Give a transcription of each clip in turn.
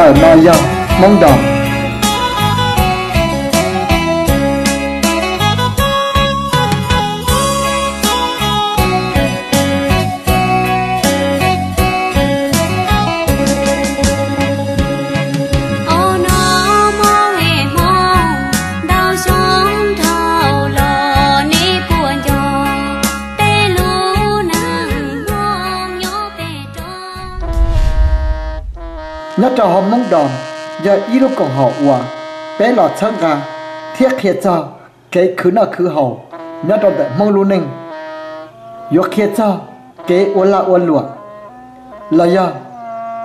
Ntawm no yog Hmoob Dos. Nyob rau hauv Hmoob Dos yog ib lub koom haum uas peb los txhawb nqa thiab qhia txog kev khwv noj khwv haus nyob rau ntawm Hmoob lub neej, yuav qhia txog kev ua lag ua luam los yog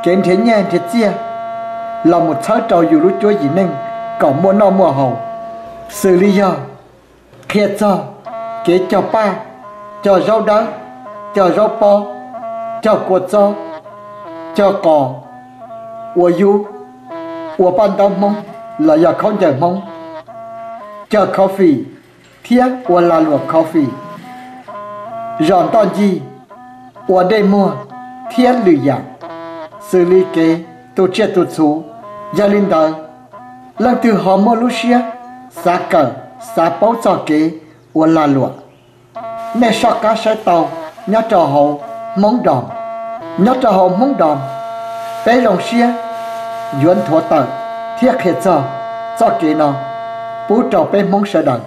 kev nrhiav nyiaj nrhiav txiaj los mus txhawb rau yus lub cuab yim neej kom muaj noj muaj haus, xws li yog qhia txog kev cog paj, cog zaub dawb, cog zaub pob, cog kua txob, cog qos, ua yub, ua paj ntaub Hmoob los yog khaub ncaws Hmoob, cog coffee thiab ua lag luam coffee, zom ntoj ncig, ua dej muag thiab lwm yam xws li kev tu tsiaj tu txhuv. Yog li ntawd, leej twg ho muaj lub siab xav kawm xav paub txog kev ua lag luam, nej soj qab saib tau nyob rau hauv Hmoob Dos. Nyob rau hauv Hmoob Dos, peb zoo siab yuav nthuav tawm thiab qhia txog txoj kev no pub rau peb Hmoob sawv daws.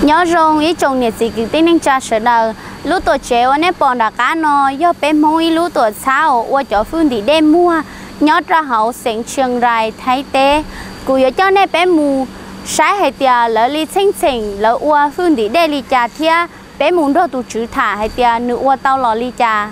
Nyob zoo ib tsoom niam txiv kwv tij neej tsa sawv daws. Lub tuam tsev uas nej pom nram qab no yog peb Hmoob ib lub tuam txhab uas ua cov fwj ntim dej muag nyob rau hauv xeev Tshias Rais, Thaib teb. Kuv yuav coj nej peb mus saib hais tias lawv li txheej txheem lawv ua fwj ntim dej li cas thiab peb mus nrog tus tswv tham hais tias nws ua tau los li cas.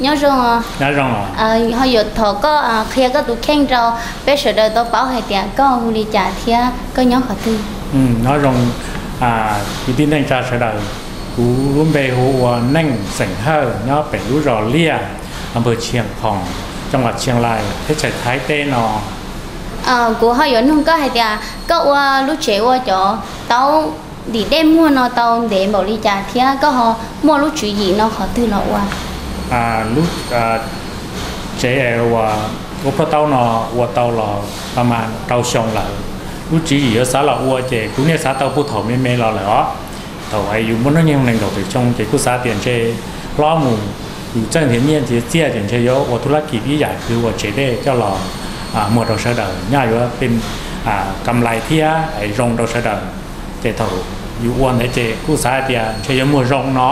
Nyob zoo. Ho yuav thov koj qhia koj tus kheej rau peb sawv daws tau paub hais tias koj hu li cas thiab koj nyob qhov twg. Nyob zoo kwv tij neej tsa sawv daws, kuv lub npe hu ua Neej xeem Hawj nyob pem lub zos Liaj, a npawg Tshias Khoom, tsoom vaj Tshias Lais, teb chaws Thaib teb no. Kuv ho yuav nug koj hais tias koj ua lub tsev ua cov taub ntim dej muag no tau ntev npaum li cas thiab koj ho muaj lub tswv yim no qhov twg los ua? Lub tsev uas ua plhaub taub no ua tau los pab mas rau xyoo lawm. Lub tswv yim yuav xav los ua ces kuv niaj xav tau puag thaum me me los lawm os. Thaum yus muaj hnub nyoog nees nkaum tawm xyoo ces kuj xav tias ntshe hlob mus yus txawj nrhiav nyiaj nrhiav txiaj ces ntshe yuav ua thub lab kis ib yam kwv ua tsev dej coj los muag rau sawv daws, nyaj yuav pib kam lais thiab zoo rau sawv daws. Ces thaum yus ua ntawd ces kuj xav hais tias ntshe yuav muag zoo no,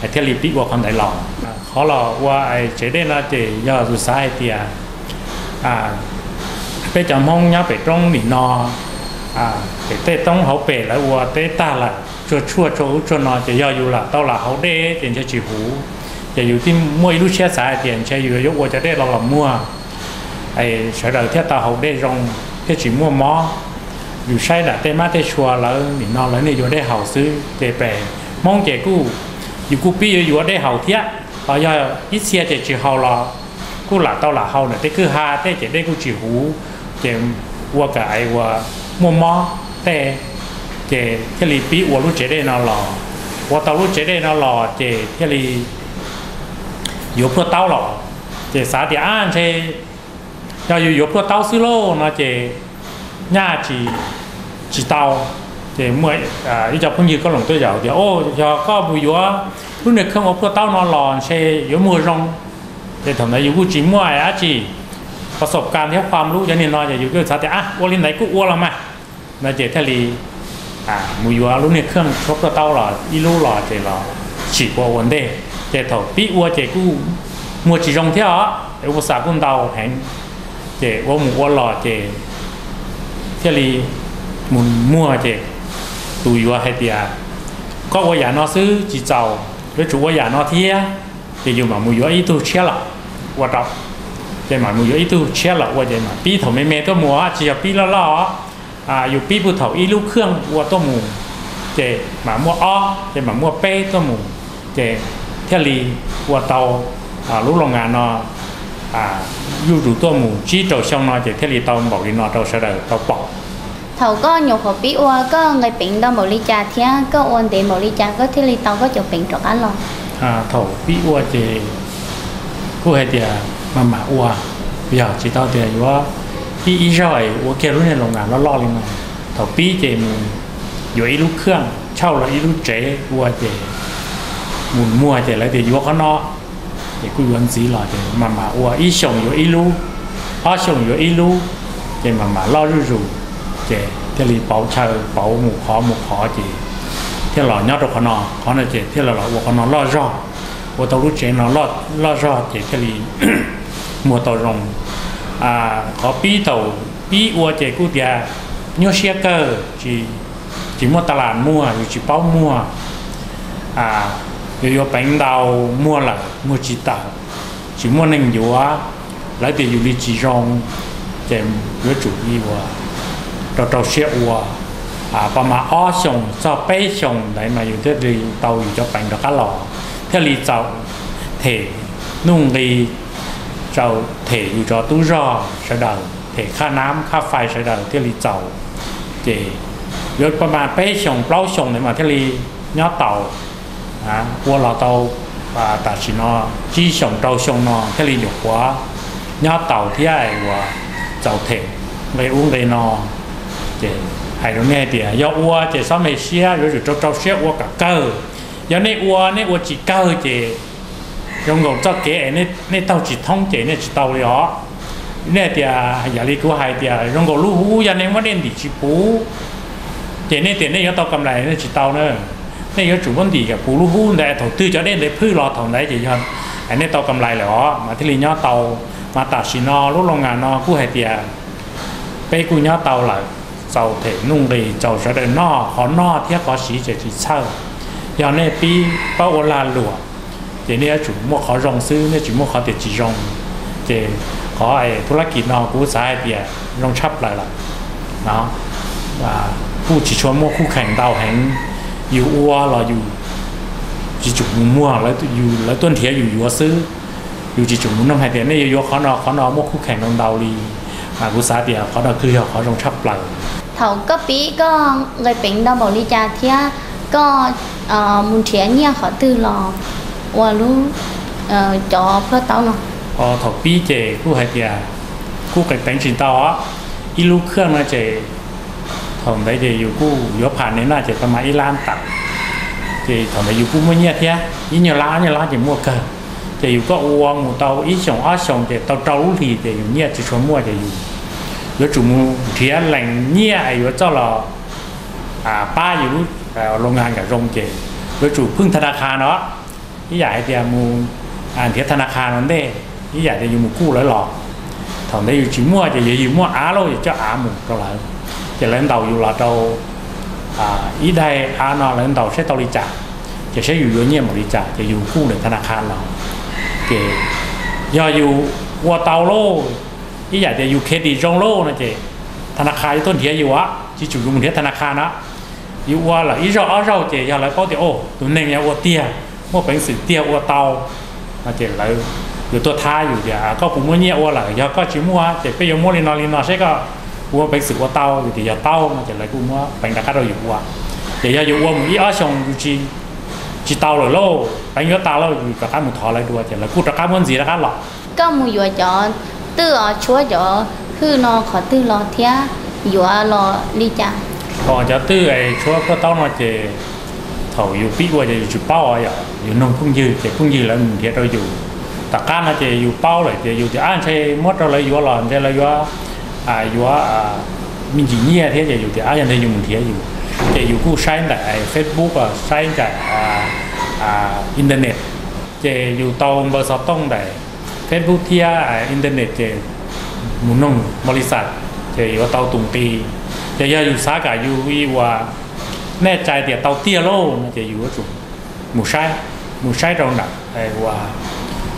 thiaj li pib ua qhov ntawd los. Qhov los ua tsev dej no ces yog yus xav hais tias peb cov Hmoob nyob pem roob nim no, pem tej roob hauv pes lawv ua teb tag lawm, tsuag tshuaj tsuag ub tsuag no ces yog yus lam tau lam haus dej ces ntshe tsis huv. Ces yus thiaj muaj ib lub siab xav hais tias ntshe yus yuav ua cov dej los los muag. sawv daws thiaj tau haus dej zoo, thiaj tsis muaj mob. Yus saib nram tej mab tej sua lawv nim no lawv niaj yuav dej haus xwb, ces pem Hmoob ces kuj, yus kuj pib yuav yuav dej haus thiab, ho yog ib txhia ces tsis haus los kuj lam tau lam haus ntawm tej kwj ha tej ces dej kuj tsis huv, ces ua kom ua muaj mob tej, ces thiaj li pib ua lub tsev dej no los. Ua tau lub tsev dej no los ces thiaj li yuav plhuaj taub los, ces xav tias ab ntshe yog yus yuav plhuaj taub xwb lauj no ces nyaj tsis tau. Ces muaj ib co phooj ywg koj loos tuaj yaum tias, o, yog koj mus yuav lub niag khaj ua plhuaj taub no los ntshe yuav muag zoo. Ces thaum ntawd yus kuj tsis muaj dab tsi pas xob kas thiab qhuas lub cov niag no ces yus kuj xav tias ab ua li ntawd kuj ua los mas no ces thiaj li mus yuav lub niag khaj tshuab plhuaj taub los ib lub los ces los tsim ua ua ntej. Ces thaum pib ua ces kuj muag tsis zoo thiab os, es ua xav kuj ntau heev. Ces ua mus ua los ces thiaj li mus muag ces tus yuav hais tias koj ua yam no xwb tsis txaus, yuav tsum ua yam no thiab. Ces yus mam mus yuav ib tug tshiab los ua rau. Ces mam mus yuav ib tug tshiab los ua ces mam pib thaum me me tuaj mus, tsis yog pib loj loj. Yus pib puag thaum ib lub khaj ua tuaj mus, ces mam muaj ob, ces mam muaj peb tuaj mus, ces thiaj li ua tau lub loo ngas no zuj zus tuaj mus tsib rau xyoo no ces thiaj li tau npaum li no rau sawv daws tau pom. Thaum koj nyuam qhuav pib ua koj nqis peev ntau npaum li cas thiab koj ua ntev npaum li cas koj thiaj li tau koj cov peev rov qab los? Thaum pib ua ces kuj hais tias mas mam ua, yog tsis tau tias yuav pib ib zaug es ua kiag lub niag loo ngas loj loj li no. Thaum pib ces mus yuav ib lub khaj tshauj los ib lub tsev ua ces mus muag ces lawv tias yuav qhov no, ces kuj yuav ntxiv los ces mas mam ua ib xyoos yuav ib lub, ob xyoos yuav ib lub, ces mas mam loj zuj zus, ces thiaj li pauv chaw pauv mus qhov mus qhov ces thiaj los nyob rau qhov no, qhov no ces thiaj los ua qhov no loj zog, ua tau lub tsev no loj zog ces thiaj li muag tau zoo. Qhov pib thaum pib ua ces kuj tias nyuaj siab kawg, tsis muaj tas las muag, yus tsis paub muag, yuav yuav peev ntau muag lawm muag tsis tawm, tsis muaj neeg yuav, lawv tias yus li tsis zoo, ces yuav tsum li ua rau rau siab ua, pab mas ob xyoos txog peb xyoos ntawd mas yus thiaj li tau yus cov peev rov qab los, thiaj li txaus them nuj nqi, txaus them yus cov tub zog sawv daws, them khaj nab khaj fais sawv daws thiaj li txaus. Ces yuav pab mas peb xyoos plaub xyoos ntawd mas thiaj li nyob taus, ua los tau tam sim no tsib xyoos rau xyoo no thiaj li nyuam qhuav nyob taus thiab es ua txaus them nqe ub nqe no. Ces hais rau nej hais tias yog ua ces xob me siab, yuav tsum rau rau siab ua kom kawg. Yog nej ua nej ua tsis kawg ces zoo nkaus txoj kev es nej taug tsis thoob ces nej tsis tau li os. Nej hais tias yam li kuv hais tias zoo nkaus lub hub yog nej muab dej ntim tsis puv, ces nej tias nej yuav tau kam lais nej tsis tau na. Nej yuav tsum muab ntim kom puv lub hub ntawd, thaum twg cov dej ntawd phwj los thaum ntawd ces yog nej tau kam lais lawm os mas thiaj li nyob tau. Mas tam sim no lub loo ngas no kuj hais tias peb kuj nyob tau lawm, txaus them nuj nqis, txaus sawv daws noj, qhov noj thiab qhov siv ces tsis txhawj. Yog nej pib paub ua lag luam ces nej yuav tsum muaj qhov zoo xwb, nej tsis muaj qhov tias tsis zoo. Ces qhov thub lab kis no kuv xav hais tias zoo tshaj plaws lawm. Kuj tsis tshua muaj khuj kheem ntau heev, yus ua los yus tsis tsum mus muag, lawv tuaj nrhiav yus yuav xwb. Yus tsis tsum mus noog hais tias nej yuav yuav qhov no qhov no muaj khuj kheem ntau ntau li. Mas kuv xav tias qhov no twb yog qhov zoo tshaj plaws. Thaum koj pib koj nqe peev ntau npaum li cas thiab koj mus nrhiav nyiaj qhov twg los ua lub cov plhuaj taub no? Thaum pib ces kuj hais tias kuj nqe peev tsis ntau, ib lub khaj no ces thaum ntawd ces yus kuj yuav pham ne na ces tau mas ib lab tawm. Ces thaum ntawd yus kuj muaj nyiaj thiab, ib nyuag lab ob nyuag lab ces muaj kawg. Ces yus kuj ua mus tau ib xyoos ob xyoos ces tau rau lub hlis ces yus nyiaj tsis tshua muaj ces yus yuav tsum mus nrhiav lees nyiaj es yuav coj los pab yus lub loo ngas nkam zoo ces yuav tsum phwj tha na kha no. Ib yam hais tias mus nrhiav tha na kha no ntej, ib yam tias yus mus kuj lawv los. Thaum ntawd yus tsis muaj ces yog yus muaj av lauj yus coj av mus rau lawv, ces lawv ntaus yus los rau ib daim av no lawv ntaus saib tau li cas, ces saib yus yuav nyiaj npaum li cas ces yus kuj ntawm tha na kha los. Ces yog yus ua tau lauj, Ib yam tias yus khe tis zoo lauj no ces tha na kha yuav tuaj nrhiav yus, tsis tsum yus mus nrhiav tha na kha na. Yus ua lawm ib zaug ob zaug ces yog lawv paub tias, o, tus neeg yog ua tiag, muaj peev xwm tiag ua tau no ces lawv yuav tuaj thab yus tias, koj puas muaj nyiaj ua lawm, yog koj tsis muaj ces peb yuav muab li no li no saib koj puas muaj peev xwm ua tau. Yus tias yog tau no ces lawv kuj muab peev rov qab rau yus ua. Ces yog yus ua mus ib ob xyoos yus tsis tau lawm lauj, peev yuav tas lauj, yus rov qab mus thov lawv dua ces lawv kuj rov qab muab ntxiv rov qab los. Koj mus yuav cov twj os tshuab cov hwj no qhov twg los thiab yuav los li cas? Ho cov twj es tshuab puag taub no ces thaum yus pib ua ces yus tsis paub os, yog yus noog phooj ywg ces phooj ywg lawv mus nrhiav rau yus. Tom qab no ces yus paub lawm ces yus tias, ab, ntshe muab rau lawv yuav los ntshe lawv yuav, yuav me ntsis nyiaj thiab ces yus tias, ab, yog ntawd yus mus nrhiav yus. Ces yus kuj saib ntawm Facebook, saib ntawm internet, ces yus tau npawb xov tooj ntawm Facebook thiab internet ces mus noog npaus li xas ces yuav tau tus nqi. Ces yog yus xav kom yus ib uas nej txais tias tau tiag lauj no ces yus yuav tsum mus saib, mus saib rau nram uas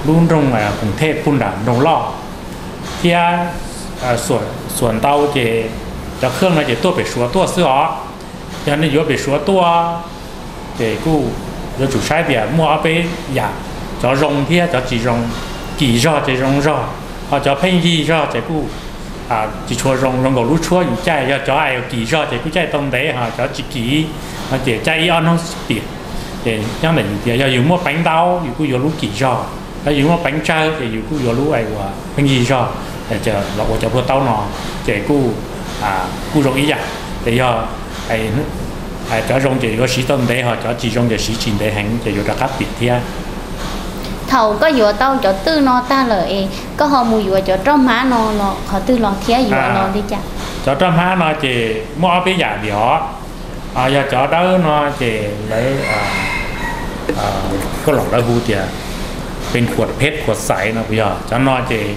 lub nroog Koom Thej puag nram nroog loj thiab xuam ntau ces cov khawj no ces tuaj pem Suav tuaj xwb os. Yog nej yuav pem Suav tuaj ces kuj yuav tsum saib tias muaj ob peb yam, cov zoo thiab cov tsis zoo. Kim zog ces zoo zog, ho cov pheej yig zog ces kuj tsis tshua zoo, zoo nkaus lub tshuab yus caij. Yog cov es kim zog ces kuj caij tau ntev, ho cov tsis kim no ces caij ib ob hnub piam. Ces nyob ntawm yus tias yog yus muaj peev ntau yus kuj yuav lub kim zog, yog yus muaj peev tsawg ces yus kuj yuav lub es uas pheej yig zog. Los ua cov puag taub no ces kuj, kuj zoo ib yam. Ces yog cov zoo ces yuav siv tau ntev, ho cov tsis zoo ces siv tsis ntev heev ces yuav rov qab piam thiab. Thaum koj yuav tau cov twj no tag lawm es koj ho mus yuav cov roj hmab no los qhov twg los thiab yuav los li cas? Cov roj hmab no ces muaj ob peb yam diam os. Yog cov dawb no ces lawv, koj los lawv hu tias pes khuam pheb khuam xaiv no puas yog? Cov no ces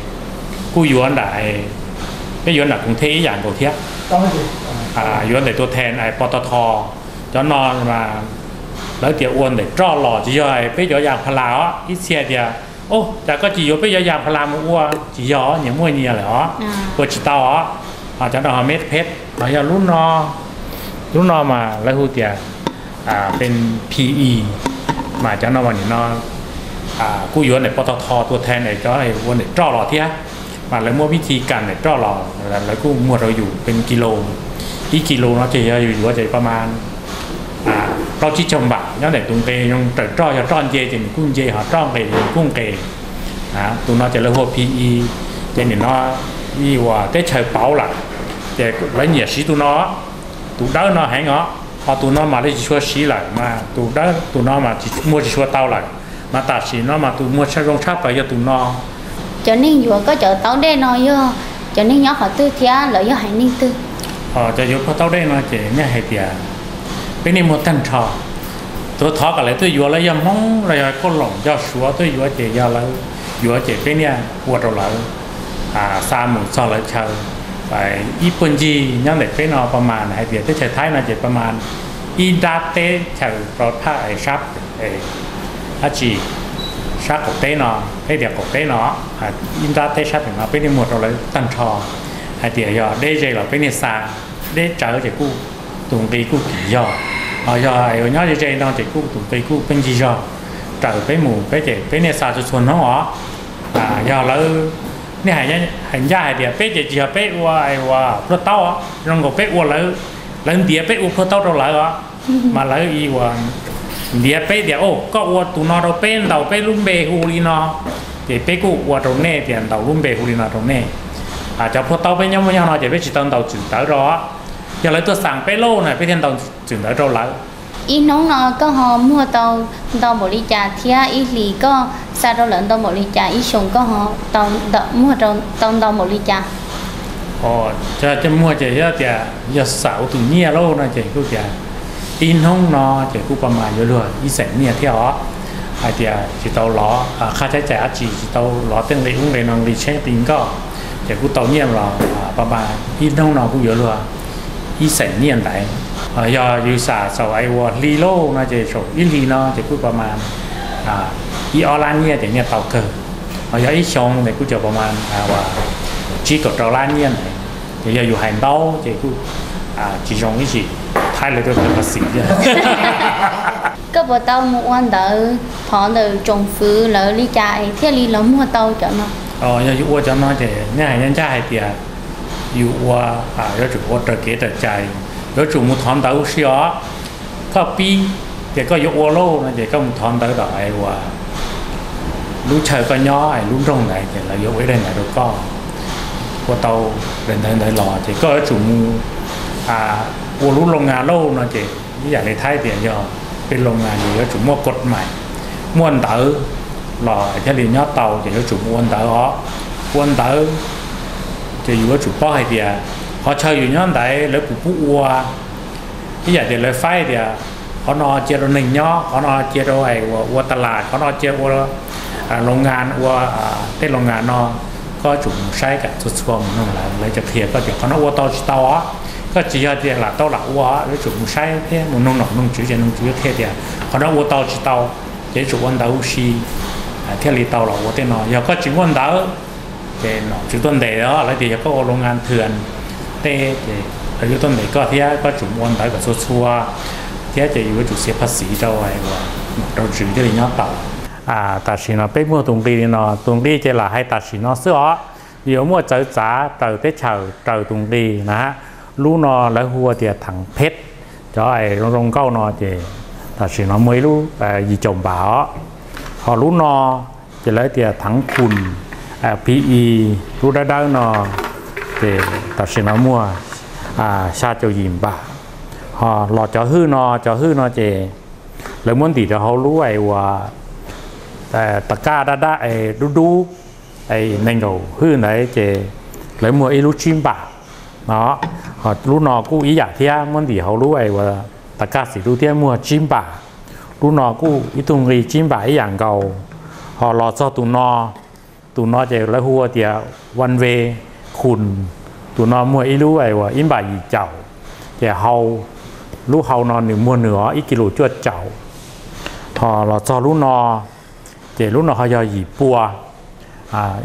kuj yuav nram, peb yuav nram Koom Thej ib yam nkaus thiab. Yuav ntawm tua thee pov tau tho. Cov no mas lawv tias ua ntawm roj los tsis yog peb cov yas pha las os. Ib txhia tias, o, cas koj tsis yuav peb cov yas pha las mus ua? Tsis yog, nyias muaj nyias lawm os, ua tsis tau os. Cov no ho meb pheb. Ho yog lub no, lub no mas lawv hu tias pes P E, mas cov no mas nim no kuj yuav ntawm pov tau tho tua thee es cov ua ntawm roj los thiab. Mas lawv muaj vib thi kam ntawm roj los lawv kuj muag rau yus pes kis lus. Ib kis lus no ces yog yus yuav ces pa mas plaub tsib caug npam. Nyob ntawm tus nqe zoo raws roj, yog roj nce ces nws kuj nce, ho roj nqes ces nws kuj nqes. Tus no ces lawv hu P E. Ces nim no ib uas teb chaws pauv lawm ces lawv nyiam siv tus no, tus dawb no heev os. Ho tus no mas lawv tsis tshua siv lawm, mas tus dawb tus no mas muag tsis tshua tau lawm, mas tam sim no mas tus muag zoo tshaj plaws yog tus no. Cov neeg yuav koj cov taub dej no yog cov neeg nyob qhov twg thiab lawv yog haiv neeg twg? Cov yuav puag taub dej no ces nej hais tias peb niaj muag tag nrho. Tus thov kom lawv tuaj yuav lawv yog Hmoob los yog Kauj Loom yog Suav tuaj yuav ces yog lawv yuav ces peb niaj ua rau lawv xa mus txog lawv chaw. Ib puag ncig nyob ntawm peb no pa mas hais tias teb chaws Thaib no ces pa mas ib nrab teb chaws rau thaj es sab, dab tsi, sab qaum teb no, peb tias qaum teb no, ib nrab teb sab pem no peb niaj muag rau lawv tag nrho. Hais tias yog deb ze los peb niaj xa, deb tsawv ces kuj tus nqi kuj kim yog. Ho yog nyob ze ze no ces kuj tus nqi kuj pheej yig zog. Raws peb mus peb ces peb niaj xa txhua txhua hnub os. Yog lawv niaj hais ncaj hais tias peb ces tsis yog peb ua, ua puag taub, zoo nkaus peb ua lawv, lawv ntiav peb ua puag taub rau lawv os. Mas lawv ib uas ntiav peb tias, o, koj ua tus no rau peb ntaus peb lub npe hu li no, ces peb kuj ua rau nej tias ntaus lub npe hu li no rau nej. Cov puag taub peb nyob muaj nyob no ces peb tsis tau ntaus txwm ntawv rau. Yog lawv tuaj xaam peb lauj na peb thiaj ntaus txwm ntawv rau lawv. Ib hnub no koj ho muag tau ntau npaum li cas thiab ib hlis koj xa rau lawv ntau npaum li cas, ib xyoos koj ho muag tau ntau npaum li cas? Cov muag ces yog tias yog xam ua tus nyiaj lauj no ces kuj tias ib hnub no ces kuj pa mas yuav luag ib xeem nyiaj thiab os. Hais tias tsis tau lov qhab tsaib cai dab tsi, tsis tau lov tej nqi ub nqi no nqi tsheb nqi nkoj, ces kuj tau nyiaj los pa mas ib hnub no kuj yuav luag ib xeem nyiaj ntawd. Yog yus xam saum ua hli lauj no ces saum ib hli no ces kuj pa mas ib ob lab nyiaj ces nyiaj tau kawg. Ho yog ib xyoo ces kuj cov pa mas tsib kaum rau lab nyiaj ntawd. Ces yog yus hais ntau ces kuj tsis zoo ib tsis thaij lawv rau tus phav xim thiab. Koj puas tau mus ua ntawv thov ntawm tsoom fwv lawv li cas es thiaj li los muag tau cov no? Yog yus ua cov no ces nej hais ncaj ncaj hais tias yus ua, yuav tsum ua raws kev raws cai, yuav tsum mus thov ntawv huv si os. Koj pib tias koj yuav ua lauj no ces koj mus thov ntawv tom uas lub chaw koj nyob es lub nroog ntawd ces lawv yuav ua ib daim ntawv rau koj, ua tau daim ntawv ntawd los ces koj yuav tsum mus ua lub loo nas lauj no ces ib yam li Thaib tias yog peb loo nas ces yuav tsum muaj kod mais, muaj ntawv los thiaj li nyob tau ces yuav tsum mus ua ntawv os. Ua ntawv ces yus yuav tsum paub hais tias qhov chaw yus nyob ntawd lawv puas pub ua, ib yam tias lawv faib tias qhov no cia rau neeg nyob, qhov no cia rau uas ua tas las, qhov no cia ua loo nas, ua tej loo nas no. Koj yuav tsum mus saib kom txhua txhua mus noog lawv, lawv cov qhia koj tias qhov no ua tau tsis tau os. Koj tsis yog tias lam tau lam ua, yuav tsum mus saib thiab mus noog nom noog tswv ces noog tswv yuav qhia tias qhov no ua tau tsis tau. Ces yuav tsum ua ntawv huv si thiaj li tau los ua tej no. Yog koj tsis muaj ntawv ces nom tswv tuaj ntes os, lawv tias yog koj ua loo nas thwm tej ces lawv yuav tuaj ntes koj thiab koj yuav tsum ua ntawv kom txhua txhua thiab ces yus yuav tsum xiav phav xiv rau uas nom rau tswv thiaj li nyob tau. Tam sim no peb muag tus nqi li no, tus nqi ces lam hais tam sim no xwb os. Yuav muaj txawv txav raws teb chaws raws tus nqi na. Lub no lawv hu ua tias thav pheb, cov zoo zoo nkauj no ces tam sim no muaj ib lub yim caum npam os. Ho lub no ces lawv tias thav khum, P E, lub dawb dawb no ces tam sim no muaj xya caum yim npam. Ho los cov hwj no, cov hwj no ces lawv muab ntim rau hauv lub uas tas kaj dab dab dub dub, nees nkaum hwj ntawd ces lawv muag ib lub tsib npam no. Ho lub no kuj ib yam thiab, muab ntim hauv lub uas tas kaj xim dub thiab muag tsib npam. Lub no kuj ib tug nqi tsib npam ib yam nkaus. Ho los txog tus no, tus no ces lawv hu ua tias one way khum, tus no muag ib lub uas ib npam yim caum, ces hau, lub hau no nws muag nws os ib kis lus cuaj caum. Ho los txog lub no, ces lub no ho yog yim pua,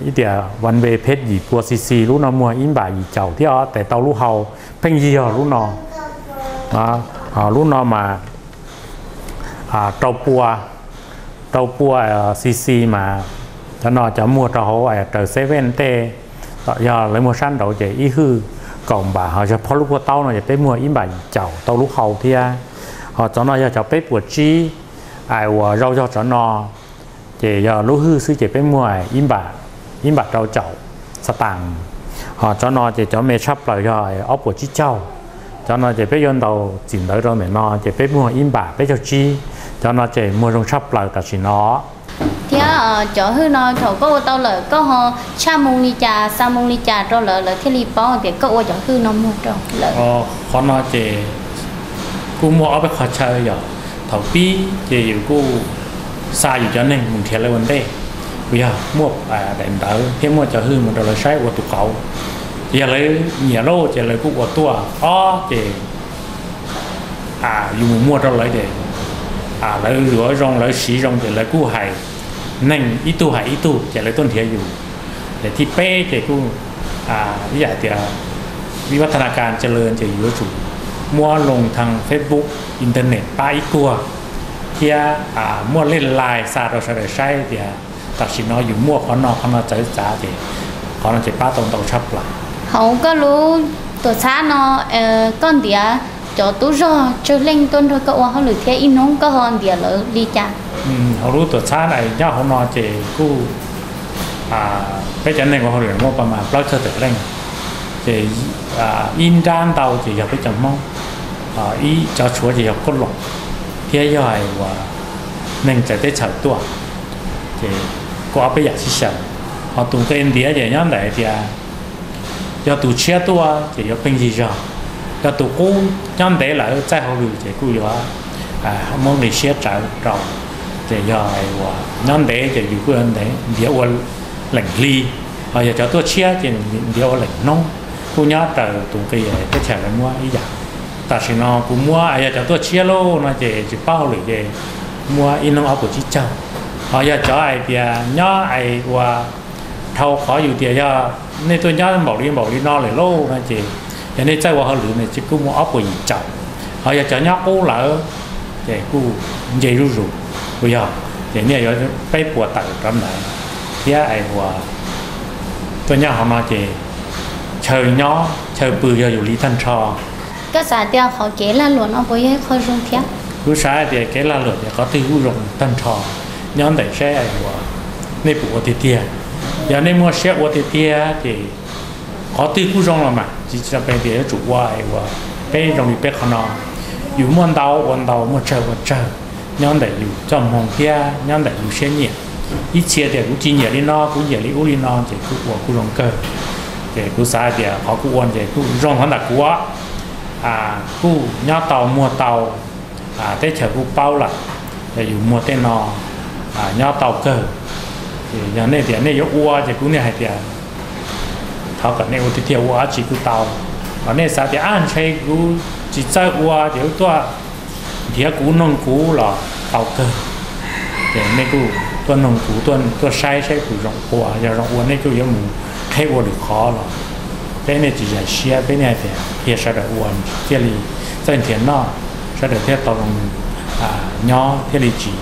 ib tias one way pheb yim pua cc, lub no muag ib npam yim caum thiab os, tes tau lub hau pheej yig yog lub no. Lub no mas rau pua, rau pua cc mas cov no cov muag rau hauv raws seven tej, yog lawv muag sab nraud ces ib hwj kaum npam, ho yog phob lub puag taub no ces peb muag ib npam yim caum tau lub hau thiab. Ho cov no yog cov peb puas tsib, uas zau zog tsov no, ces yog lub hwj xwb ces peb muag ib npam rau caum xav tas. Ho cov no ces cov me tshaj plaws yog ob puas tsib caug. Cov no ces peb yuav ntaus txim ntawv rau ntawm no ces peb muag ib npam peb caug tsib. Cov no ces muag zoo tshaj plaws tam sim no. Thiab cov hwj no thaum koj ua tau lawm koj ho tshaj moo li cas xa moo li cas rau lawv, lawv thiaj li paub tias koj ua cov hwj no muag rau lawv? Qhov no ces kuj muaj ob peb qhov chaw yog thaum pib ces yus kuj xa yus cov neeg mus nrhiav lawv ua ntej, kuj yog muaj daim ntawv thiab muaj cov hwj mus rau lawv saib ua tus qauv. Ces yog lawv nyiam lauj ces lawv kuj ua tuaj. Ob ces yus mus muag rau lawv ces lawv yuav zoo lawv siv zoo ces lawv kuj hais, neeg ib tug hais ib tug ces lawv tuaj nrhiav yus. Ces thib peb ces kuj ib yam tias vib vab thas nas kas ntsa lawm ces yuav tsum muab loo thaj Facebook, internet pab ib kuag, thiab muaj lej lais xa rau sawv daws saib tias tam sim no yus muaj qhov no qhov no txawv txav ces qhov no ces pab tau ntau tshaj plaws. Hauv koj lub tuam txhab no, koj ntiav cov tub zog tsawg leej tuaj nrog koj ua hauj lwm thiab ib hnub koj ho ntiav lawv li cas? Hauv lub tuam txhab na nyob hauv no ces kuj peb cov neeg ua hauj lwm muaj pab mas plaub caug tawm leej. Ces ib nrab ntau ces yog peb cov Hmoob, ib cov tshuav ces yog koj loos, thiab yog hais uas neeg txawv teb chaws tuaj, ces kuj ob peb yam sib xyaw. Ho tus nqi ntiav ces nyob ntawm tias yog tus tshiab tuaj ces yuav pheej yig zog, yog tus qub nyob ntev lawm txaij hauj lwm ces kuj yuav muab nqi siab tsawv rau. Ces yog uas nyob ntev ces yus kuj ntiav ua leem hli, ho yog cov tuaj tshiab ces ntiav ua leem hnub, kuj nyob raws tus nqi teb chaws lawv muab ib yam. Tam sim no kuv muab yog cov tuaj tshiab lauj no ces tsis paub hauj lwm ces muab ib hnub ob puas tsib caug. Ho yog cov hais tias nyob es ua Dhau qhov yus tias yog nej tuaj nyob npaum li npaum li no lawm lauj no ces yog nej txawj ua hauj lwm no ces kuj muaj ob puas yim caum, ho yog cov nyob qub lawm ces kuj nce zuj zus, kuj yog, ces nej yuav peb puas tawm rov ntawd thiab es uas tuaj nyob hauv no ces chaw nyob chaw pw yog yus li tag nrho. Koj xav tias qhov kev lag luam no puas yog ib qho zoo thiab? Kuv xav hais tias kev lag luam ces qhov twg kuj zoo tag nrho, nyob ntawm saib uas nej puas ua tiag tiag. Yog nej muaj siab ua tiag tiag ces qhov twg kuj zoo los mas tsis tsis tau pe tias yuav tsum ua uas peb zoo li peb qhov no. Yus muaj ntau ua ntau, muaj tsawg ua tsawg, nyob ntawm yus txoj hmoo thiab nyob ntawm yus siab nyiam. Ib txhia tias kuv tsis nyiam li no, kuv nyiam li ub li no ces kuj ua kuj zoo kawg. Ces kuv xav hais tias qhov kuv ua ces kuj zoo qhov ntawm kuv, kuj nyob tau muag tau, teb chaws kuj paub lawm, yus muag tej no nyob tau kawg. Yog nej tias nej yuav ua ces kuv niaj hais tias thov kom nej ua tiag tiag, ua dab tsi kuj tau. Ho nej xav tias ab ntshe kuv tsis txawj ua ces kuv tuaj nrhiav kuv noog kuv los tau kawg. Ces nej kuj tuaj noog kuv, tuaj saib saib kuv zoo ua, yog zoo ua nej kuj yuav mus qheb ua lwm qhov los peb nej tsis zais siab, peb nej hais tias qhia sawv daws ua thiaj li txawj nrhiav noj, sawv daws thiaj tau zoo nyob thiaj li tsis,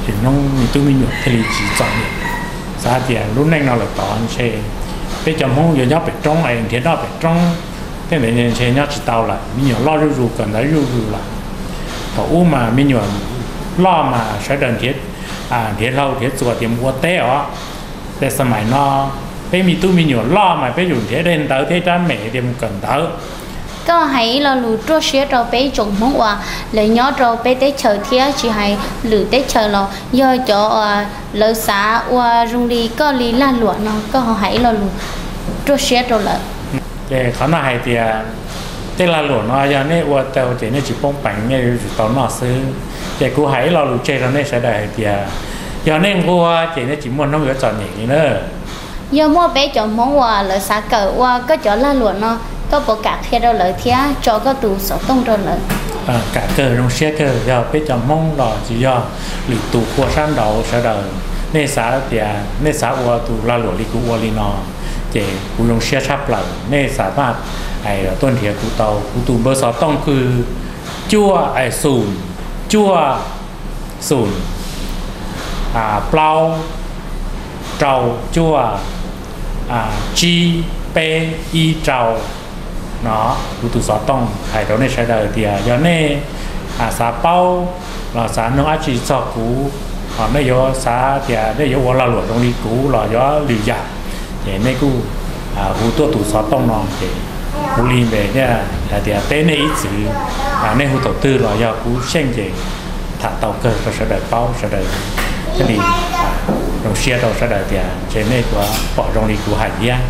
tsis hnub me tub me nyuam thiaj li tsis txom nyem. Xav hais tias lub neej no lawm tod ntshe peb cov Hmoob yuav nyob pem roob es nrhiav noj pem roob, tej ntawd ntshe nyob tsis tau lawm, me nyuam loj zuj zus kawm ntawv zuj zus lawm. Thaum ub mas me nyuam loj mas sawv daws nrhiav hlau nrhiav txuas tias mus ua teb os. Tej xas mais no peb me tub me nyuam loj mas peb yuav nrhiav dej ntawv thiab rab mem tias mus kawm ntawv. Koj hais ib lo lus ruaj siab rau peb tsoom Hmoob uas lawv nyob rau peb teb chaws thiab tsis hais lwm teb chaws los yog cov lawv xav ua zoo li koj li lag luam no, koj ho hais ib lo lus ruaj siab rau lawv. Ces qhov no hais tias tej lag luam no yog nej ua tau ces nej tsis poob peev, nej yuav tsum tau noj xwb. Ces kuv hais ib lo lus tseg rau nej sawv daws hais tias yog nej nquag ces nej tsis muaj hnub yuav txom nyem li na. Yog muaj peb cov Hmoob uas lawv xav kawm ua koj cov lag luam no, koj puas kam qhia rau lawv thiab tso koj tus xov tooj rau lawv? Kam kawg, zoo siab kawg, yog peb cov Hmoob los tsis yog lwm tus, qhua sab nraud sawv daws, nej xav tias nej xav ua tus lag luam li kuv ua li no, ces kuv zoo siab tshaj plaws. Nej xav maj tuaj nrhiav kuv tau, kuv tus npawb xov tooj kws cuaj, xum, cuaj, xum, plaub, rau, cuaj, tsib, peb, ib, rau. No kuv tus xov tooj hais rau nej sawv daws tias yog nej xav paub los xav noog dab tsi txog kuv, nej yuav xav tias nej yuav ua lag luam zoo li kuv los yuav lwm yam, ces nej kuj hu tuaj tus xov tooj no ces kuv li npe hais tias teb nej ib txwm, nej hu thaum twg los yog kuv xyeej ces tham tau kawg rau sawv daws paub, sawv daws thiaj li zoo siab rau sawv daws tias ntshe nej yuav pom zoo li kuv hais thiab.